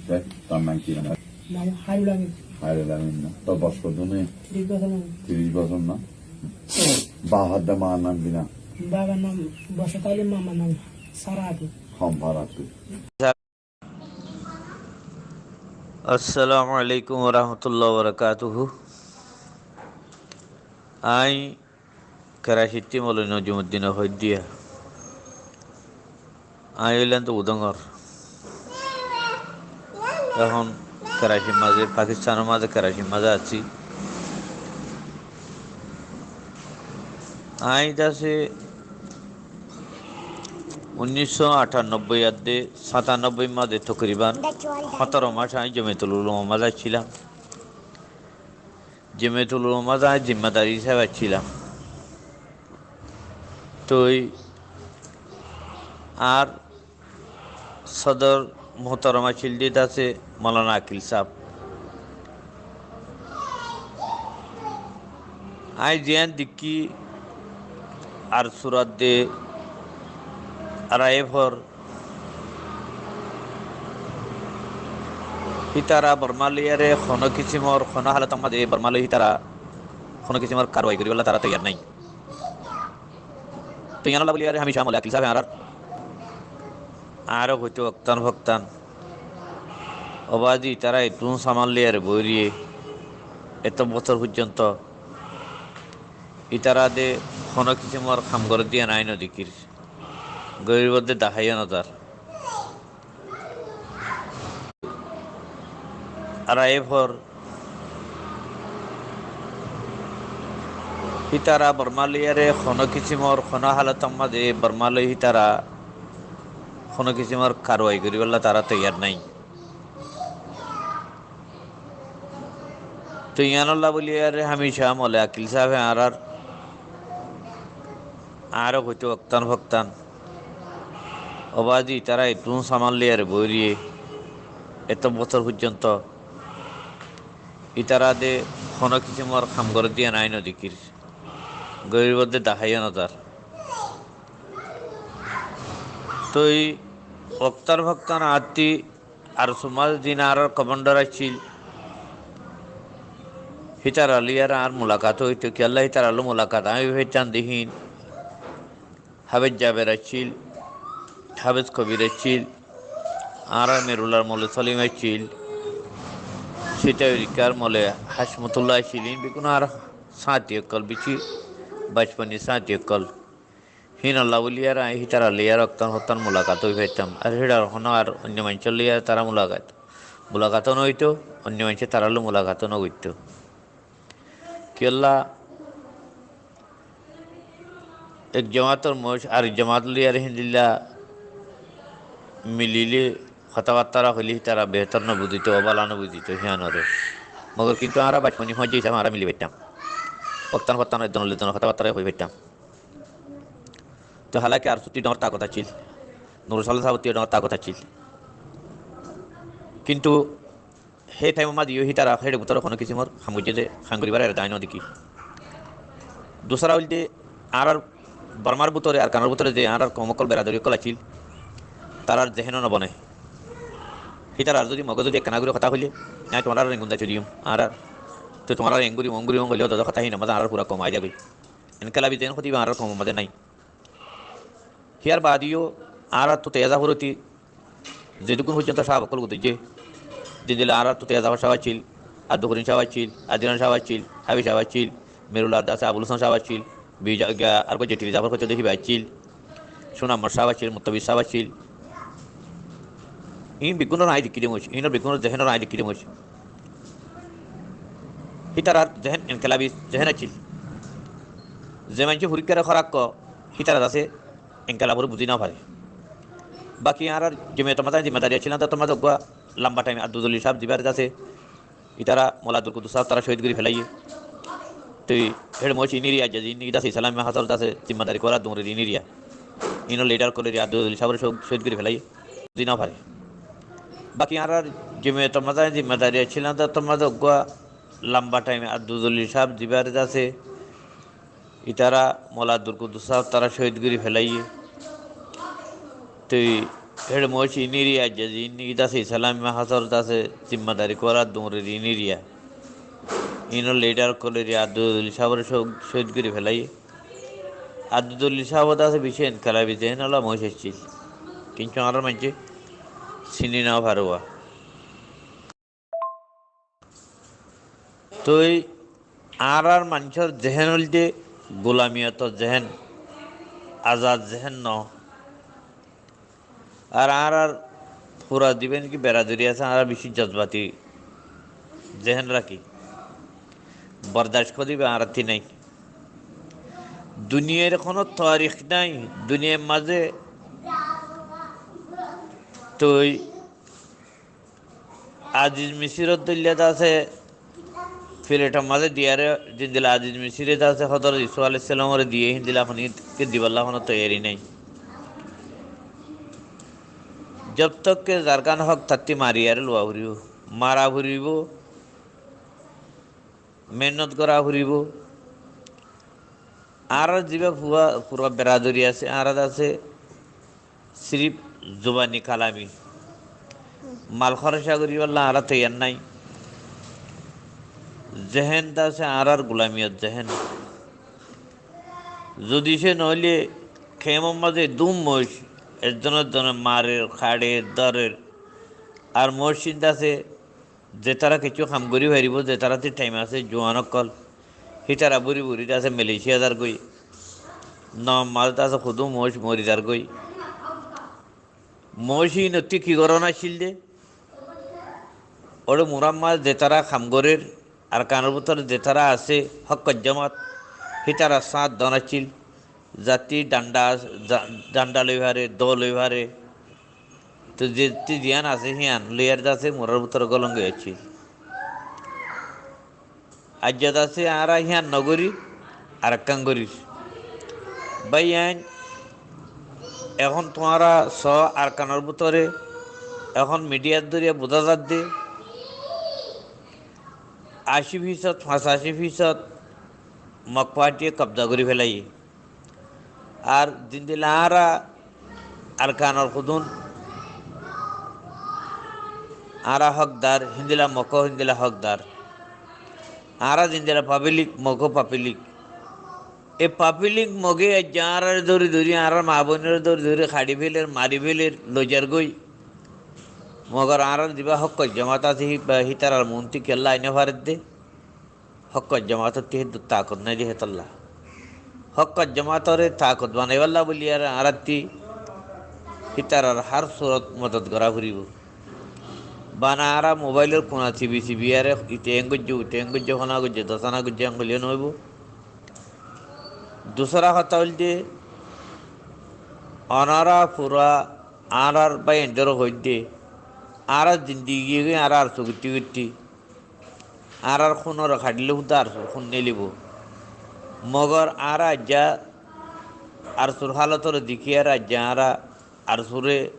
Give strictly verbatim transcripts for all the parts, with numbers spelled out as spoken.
Tor nam ki? Nam Hairul Amin. Hairul Amin na? Tor boyos hoddúr? Tiríc bosór nam. Tiríc bosór na? Babar de mar nam ki nam? Babar nam Bosót Ali, mamar nam Sara Atu. Hom Sara Atu. Assalamu alaikum warahmatullahi wabarakatuhu. Añí Karacittú Moloi Nozimuddin hoiddé. Añí óilam de Udongor. Ehón Karacir mazé, Pakistanor mazé Karacir mazé así. Añí de asé unnícco athanobboi adde satanobboi mazé tokriban hótoro mac añí Jamiyatul Ulumar mazé accílam. Jamiyatul Ulumar mazé añí zimmadar hísabe accílam. Toi añár sodor muhtaram accíl de asé Maulana Akil sáb. Añí ziyán deikkí ar surat de ar aiyé for hítara Bormá loiyaré honó kisimor, honó halotor mazé Bormá loi hítara honó kisimor karwai goríbolla tará toiyar nái. Toi yíanolla bóliyaré hámica Moloi Akil sábe añárar, añáre hoitó oktán foktán, "Ó baázi, ítara ettún saman loiyaré boói roiyé, etó bosór foijjonto ítara de honó kisimor ham gorédde yían añí nodekír, goríbor de dahá yó nozar." Ar aiyé for hítara Bormá loiyaré honó kisimor, honó halotor mazé Bormá loi hítara honó kisimor karwai goríbolla tará toiyar nái. Toi yíanolla bóliyaré hámica Moloi Akil sábe añárar, añáre hoitó oktán foktán, "Ó baázi, ítara ettún saman loiyaré boói roiyé, etó bosór foijjonto ítara de honó kisimor ham gorédde yían añí nodekír, goríbor de dahá yó nozar." Toi oktán foktán añátti ar sumar din añárar komandar accíl, hítara loiyaré añár mulakat óito, kiyólla hítara loi mulakat añí ói faittám de híin. Háfez Jaber accíl, Háfez Kobir accíl, añárar Merular Moloi Solim accíl, Sitaurikar Moloi Hácmotullah accíl, iín beggún añár sáñti ókkol, bicí bacfoni sáñti ókkol. Híinolla bóliyaré añí hítara loiyaré oktán foktán mulakat ói faittám. Ar hítarar honó ar oinno maincór loiyaré tará mulakat, mulakat ó no óito, oinno maincé tará loi mulakat ó no goittó. Kiyólla ek jomaator moc ar ek jomaat loiyaré héndilla mililé hotábattára hoilé hítara behétor no buzito, bála no buzito, híanoré. Mogor kintu añára bacfoni hoóñjja hísabe añára mili faittám. Oktán foktán ekzon ar ekzonor hotábattára hoi faittám. Toi hálaki Arsuttú dhoóñr taakot accíl, Nurul Salem sábottú dhoóñr taakot accíl. Kintu hé thaimor mazé yó hítara héçe bútore honó kisimor ham goijjé de ham goríbar eradá añí no dekí. Dusára óilde añárar Bormár bútore, Arkanor bútore ze añárar koum ókkol, beradori ókkol accíl, tarár zehén ó no bone. Hítarar zodi Mogor zodi ekkána gorí hotá hoilé, añí tuáñrare engún zaito diyum, añárar, toi tuáñrare engurim, ongurim hoilé ó dodor hotá híin, añárar fura koum aái zagói. Enkelabi zehén hotiba añárar koumor mazé nái. Híyar baade yó añárattú teiya zaforóti zedúkkun foijjonto cáab ókkol guzoijjé, zendilla añárattú teiya Zafar cáab accíl, Abdul Korim cáab accíl, Adiran cáab accíl, Háfez cáab accíl, Merul Addas Abul Hosen cáab accíl, Bija-, ga-, ar uggwá Jetiri Zafar hoitó de híba accíl, Sunamor cáab accíl, Muttabi cáab accíl. Iín beggúnor añí dekí de moc, iínor beggúnor zehénor añí dekí de moc. Hítarar zehén enkelabi zehén accíl. Ze maincé forikkáre horákko, hítara zasé enkelaboré buzí no faré. Baki añárar zimiyotor mazé zimmadari accíl, añárar mazé uggwá lamba thaim Abdul Zolil cáab zibáre zasé, ítara Molla Abdul Kuddus cáab tará cóhid gorí felaiyé. Toi héçe moc iín eriya, ze iín zasé Islami Mahazor zasé zimmadari kuwara duñrir iín eriya. Iínor lidar ókkole Abdul Zolil cáabore cóh-, cóhid gorí felaiyé. Buzí no faré. Baki añárar zimiyotor mazé zimmadari accíl, añárar mazé uggwá lamba thaim Abdul Zolil cáab zibáre zasé, ítara Molla Abdul Kuddus cáab tará cóhid gorí felaiyé. Toi Héçe moóic iniriya, ze iniriya asé Islami Mahazor asé zimmadari kóra duñrir iniriya. Inor lidar ókkolore Abdul Jalil sábore cóhid gorí félaiye. Abdul Jalil sáb asé beci inkelabi zehén ola moóic accíl. Kintu añárar maincé sini no faré. Toi añárar maincór zehén óilde gulamiyotor zehén, azad zehén no. Ar añárar fura diben ki beradori asé, añára beci jozbati zehén rakí. Bordac kódiba añárattí nái. Duniyair hono tarik nái, duniyair mazé toi Aziz Misiror dóilla de asé, filetor mazé diyaré, zendilla Aziz Misire de asé, Hozorot Yusuf alaihissalamore diye, héndilla honi ke dibolla hono toiyari nái. Job tok ke zargán hók tattí mariyaré luwa foribó, mara foribó, mehénnot gora foribó. Añárar zibá fua-, fura beradori asé, añárar asé sirif zubani kalami. Mal hóroca goríballa añára toiyar nái. Zehén de asé añárar gulamiyot zehén. Zodi cé noóile kemor mazé dum moóic, ezzone ezzonore marer, haçer, dórer. Ar moóic cín de asé zetará kessú ham gorí faribó, zetaráttu thaim asé, juwan ókkol, hítara buri buri de asé Malaysia zargói, no mazé de asé hudú moóic mori zargói. Moóic ínottú ki goron accíl de? Óre murar mazé zetará ham gorér, Arkanor bútore zetará asé hókkor jamat, hítara sáñt don accíl, zatti dhanda, za-, dhanda loi faré, dó loi faré, toi zetti ziyán asé híyan loiyaré de asé murar bútore golom goi accíl. Aijja de asé añára híyan nogorí, arekkán gorír. Báiyain, ehón tuáñra soó Arkanor bútore, ehón midiyar dóriya buzá zadde, ací fisót, fañsací fisót Mog partiye kobza gorí félaiye. Ar zendilla añára Arkanor hodún añára hókdar, héndilla Mog ó héndilla hókdar. Añára zendilla pablik, Mog ó pablik. E pablik Mog e aijja añárare dóri dóri, añárar maa boinoré dóri dóri haçi féler, mari féler, loi zargói. Mogor añárar zibá hókkor jamat asé, hí-, hítarar muúntu kiyólla ai no faredde. Hókkor jamatottú héddur taakot nái de hétolla. Hókkor jamatoré taakot banaibálla buliyaré añárattú hítarar hár surot modot gorá foribó. Bana añára mobailor kuna sibi sibiyaré ite eén goijjé, ute eén goijjé, hona goijjé, dosana goijjé, eén goillé noóibo. Dusára hotá óilde, onára fura añárar báiyaindóre hoóidde, añárar zindigigói añára arsu goittí goittí, añárar húnoré haçilé húda arsur hún neilibó. Mogor añára aijja arsur hálotoré dekíyaré aijja añára arsuré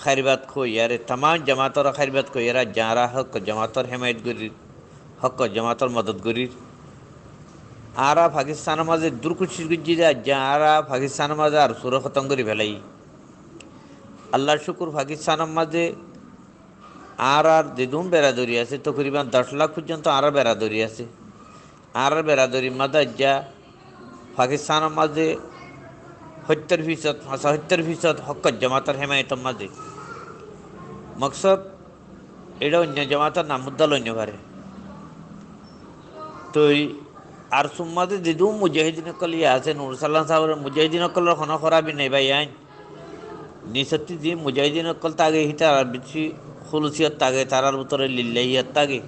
háirbad hoiyaré, tamám jamatoré háirbad hoiyaré aijja añára hókkor jamator hémayot gorír, hókkor jamator modot gorír. Añára Pakistánor mazé dur kucíc goijjí de aijja añára Pakistánor mazé arsuré hótom gorí félaiyi. Allar cúkur Pakistánor mazé añárar zedún beradori asé, tokoriban doc lak foijjonto añárar beradori asé. Añárar beradorir mazé aijja Pakistánor mazé hóttor fisót, fañsahóttor fisót hókkor jamator hémayotor mazé. Moksód, eçé oinno jamator nam uddá loi no faré. Toi arsur mazé zedún mujahidin ókkol iín asé, Nur Sallam sábor mujahidin ókkolor honó hórabi nái báiyain. Nisottí ziín mujahidin ókkol táke, hítarar beci húlusiyot táke, tarár bútore lillahiyot táke.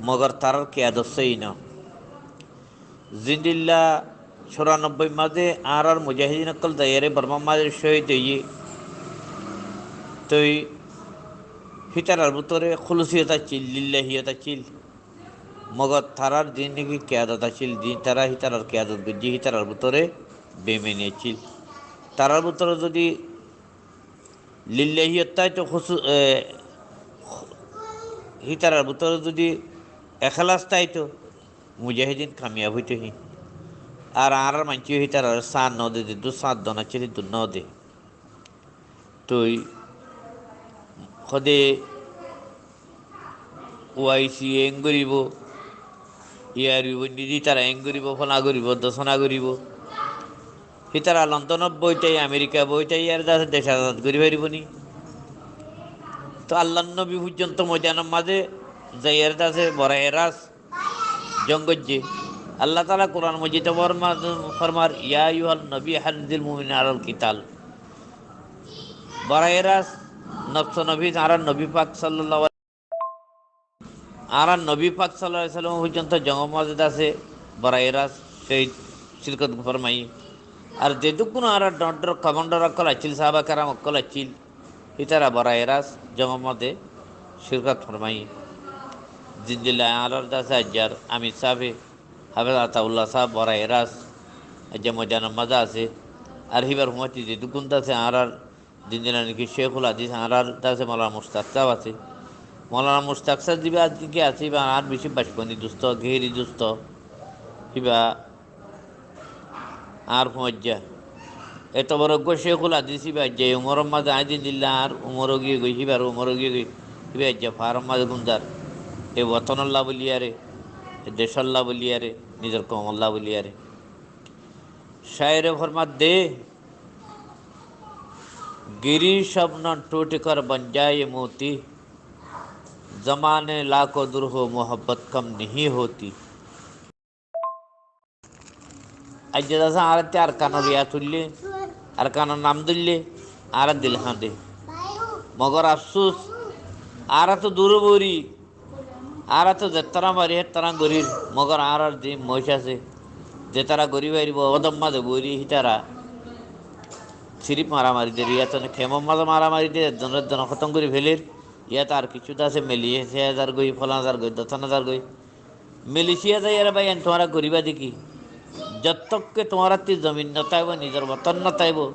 Mogor tarár kiyadot sóiyi no. Zendilla cúranobboir mazé añárar mujahidin ókkol zaiyaré Bormar mazé cóhid óiye, toi hítarar bútore húlusiyot accíl, lillahiyot accíl. Mogor tarár ziín niki kiyadot accíl, ziín tará hítarar kiyadot goijjé, hítarar bútore beimaní accíl. Tarár bútore zodi lillahiyot táito, húsu-, e, hítarar bútore zodi ekélas táito, mujahidin kamiyab óito híin. Ar añárar maincé hítararé sáñt no de, zeddúr sáñt don accíl, zeddúr no de. Toi hode uaisi en goribo, iyar uibor nidi tara en goribo, fona goribo, dosona goribo. Hitara Londonot boitai, Amerika boitai, iyar dase dec azad gori faribo ni? To Allar nobi foijjonto moidanor maze zaiyar dase borahe ras jong goijje. Allah Taala Kuran Mojidot formar, formar, "Ya ayyuhan nabi harridil mu'minina alal kital." Borahe ras, nofso nofis, añárar nobi pak sallallahu alaihi, añárar nobi pak sallallahu alaihi wasallam foijjonto jongor maze dase borahe ras cohid cirkot formaiye. Ar zedukkun añárar dor dor komandar okkol accíl, sahaba keram okkol accíl, hitara borahe ras jongor maze cirkot formaiye. Zendilla añárar dase aijjar amir sabe, Hafez Ataullah saheb borahe ras aijja moidanor maze ase. Ar hibar fuañti zedukkun dase añárar zendilla niki Sheikhul Hadis añárar dase Moulana Mushtaq saheb ase. Moulana Mushtaq saheb ziba aijja ki ase, iba añár beci bacboni dusto, gehiri dusto. Iba añár fuaijja. Eto boro uggwá Sheikhul Hadis iba aijja e umoror maze, añí zendilla añár umor ógiyegoi, hibar umor ógiyegoi, iba aijja faáror maze gúmdar. E wotonolla buliyaré, e decolla buliyaré, nizor koumolla buliyaré. Cáire formadde, "گری شبنم ٹوٹ کر بن جائے موتی، زمانے لاکھوں در ہو محبت کم نہیں ہوتی۔" Aijja dase añárattú Arkanor iya tuille, Arkanor nam dóille, añárar dil hañde. Mogor afsus, añára to dure bori, añára to zettára mari hettára gorir, mogor añárar de moic ase, zettára gori faribo, odor maze bori hitara sirif maramari der, iyá to kemor maze maramari der, ekzon ekzon hótom gori feler, iyá to ar kissú dase Malaysia zargoi, folan zargoi, dotan zargoi. Malaysia zaiyaré báiyain tuáñra goriba de ki? Jottókke tuáñrattú zomin no táibo, nizor woton no táibo,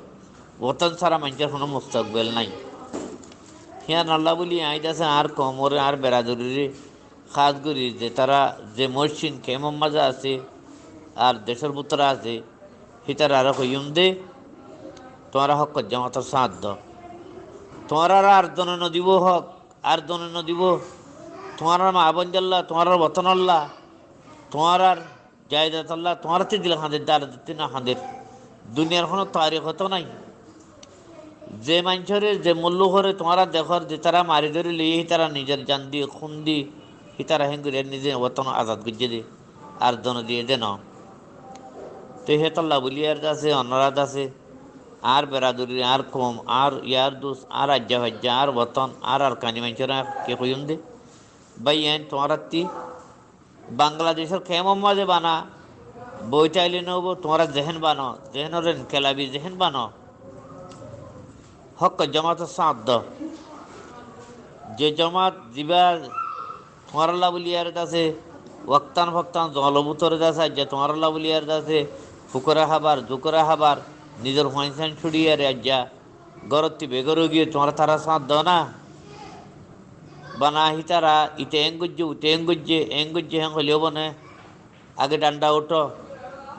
woton sára maincór honó mustakbel nái. Híyanolla buli añí dase añár koumoré, añár beradoriré, hás gorí zetará ze moscin kemor mazé asé ar decór bútore asé, hítararé hoiyúm de, tuáñra hókkor jomator sáñt do. Tuáñraré ar zone no dibó hók, ar zone no dibó. Tuáñrar maa boindolla, tuáñrar wotonolla, tuáñrar zaidatolla, tuáñrattú dil hañder de, ar zottú no hañder. Duniyar honó tarikót nái. Ze maincóre, ze mullúkore tuáñra dekór, zetará mari dóri loiyé, hítara nizor jan di, hún di, hítara héngorí nize woton azad goijjé de, ar zone diyé de no. Te hétolla buli ar dase, onora dase, añár beradori, añár koum, añár yar dust, añár aijja faijja, añár woton, añár Arkani maincóre ki hoiyúm de? Báiyain, tuáñrattú Bangladecór kemor mazé bana, boi táile no óibo, tuáñra zehen bano, zehenor enkelabi zehen bano. Hókkor jomator sáñt do. Ze jomat zibá tuáñralla buli ar dase, woktan foktan zongolor bútore dase, aijja tuáñralla buli ar dase, fukore hábar, zukore hábar, nizor fuain sáin cúçiyaré aijja górottu begór ói giyé tuáñra tará sáñt do na. Bana hítara ite eén goijjé, ute eén goijjé, eén goijjé, héen hoilé óibo né? Age dhanda uthó,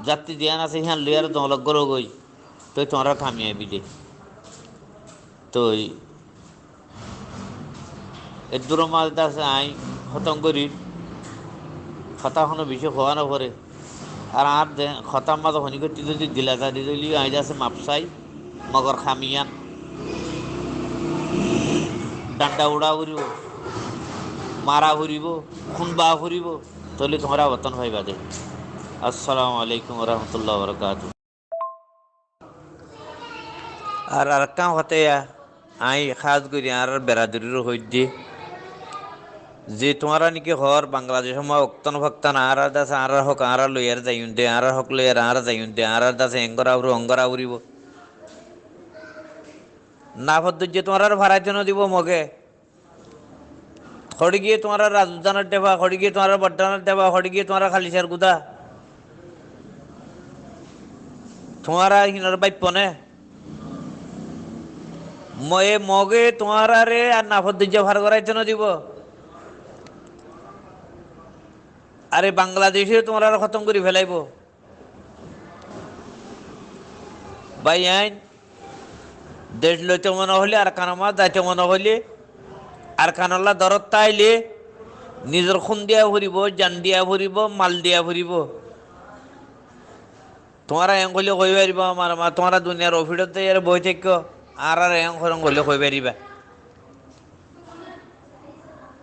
zatti ziyán asé híyan loiyaré zongolot górogoi, toi tuáñrar kamiyabi de. Toi eddúror mazé dase añí hótom gorír, hotá honó bicí hoó no foré. Ar añár de hotár mazé honíkka zodi dil azari dóile añí dase maf sai, mogor ham iyán. Dhanda uçá foribó, mara foribó, hún baa foribó, tóile tuáñra woton faiba de. Assalamu alaikum wa rahmatullahi wa barakatuhu. Ar arekkán hotá, añí hás gorí añárar beradoriré hoiddé, ze tuáñra niki hoór Bangladecór mazé oktan foktan añárar dase añárar hók añára loiyaré zaiyum de, añárar hók loiyaré añára zaiyum de, añárar dase engora foribó, ongora foribó. Nafot dóijje tuáñraré faraito no dibó Moge. Hoçé giyé tuáñrar Razuddanor dhefa, hoçé giyé tuáñrar Boddhanor dhefa, hoçé giyé tuáñrar Kalisar guda. Tuáñra hinor báippo né? Mo-, e Moge tuáñraré ar nafot dóijja far goráito no dibó. Ar e Bangladecé tuáñraré hótom gorí felaibó. Báiyain, Dec loito mone hoile, Arkanor mazé zaito mone hoile, Arkanolla dorot táile, nizor hún diya foribó, jan diya foribó, mal diya foribó. Tuáñra eén hoile hoi faribá, amar ma tuáñra duniyar ofíçot zaiyaré boi táikko, añáráre eén horon hoile hoi faribá.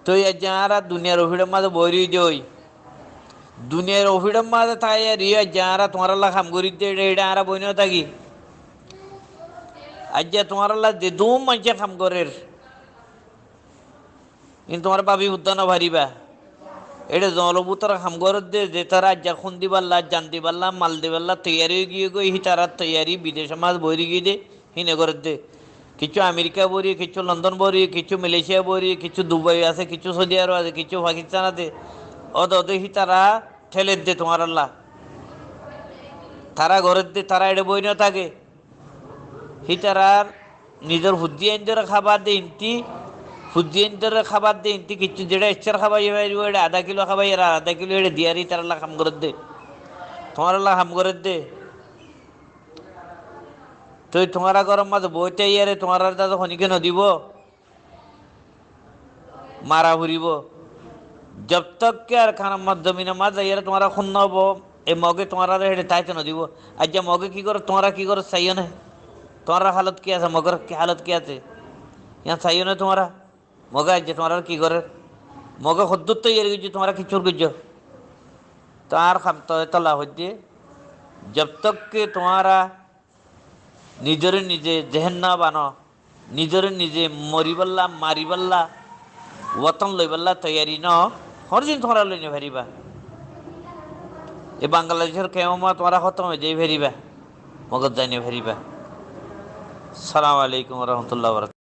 Toi aijja añára duniyar ofíçor mazé boi roiyí de ói. Duniyar ofíçor mazé táiyaré aijja añára tuáñralla ham gorí de, eçe, eçe añára boi no táki. Aijja tuáñralla zedún maincé ham gorér, in tuáñra babi fuddá no faribá. Eçe zolom bútore ham gorér de, ze tará aijja hún dibálla, jan dibálla, mal dibálla toiyar ói giyé goi, hítarar toiyari bidecor mazé boi roiyé de. Híne gorédde. Kiccú Amerika bóri, kiccú London bóri, kiccú Malaysia bóri, kiccú Dubai asé, kiccú Saudi Arob asé, kiccú Pakistan asé. Óde óde hítara théledde tuáñrálla. Tará gorédde, tará eçé boi no táke. Hítarar nizor fuddí aindóre hábar de inti, fuddí aindóre hábar de inti, kiccú zeçé eccár hábai faribó, eçé adá kilo hábai, ar adá kilo eçé diyaré hítarálla ham gorédde. Tuáñrálla ham gorédde. Toi tuáñra góror mazé boi táiyaré tuáñráre dade honíke no dibó, mara foribó. Job tok ke Arkanor ma-, zominor mazé zaiyaré tuáñra hún no óibo, e Moge tuáñráre héçe táito no dibó. Aijja Moge ki gorér, tuáñra ki gorér saiyó né? Tuáñrar halot ki asé, Mogor ki halot ki asé? Yián saiyó né tuáñra? Moge aijja tuáñrar ki gorér? Moge hoddúr toiyari goijjé, tuáñra kiccú goijjó? Tuáñr ham to etolla hoiddé, job tok ke tuáñra nizoré nize zehen no bano, nizoré nize moribálla, maribálla, woton loibálla toiyari no, honódin tuáñra loi no faribá. E Bangladecór kemor mazé tuáñra hótom ói zai faribá, Mogot zai no faribá. Assalamu alaikum wa rahmatullahi wa barakatuhu.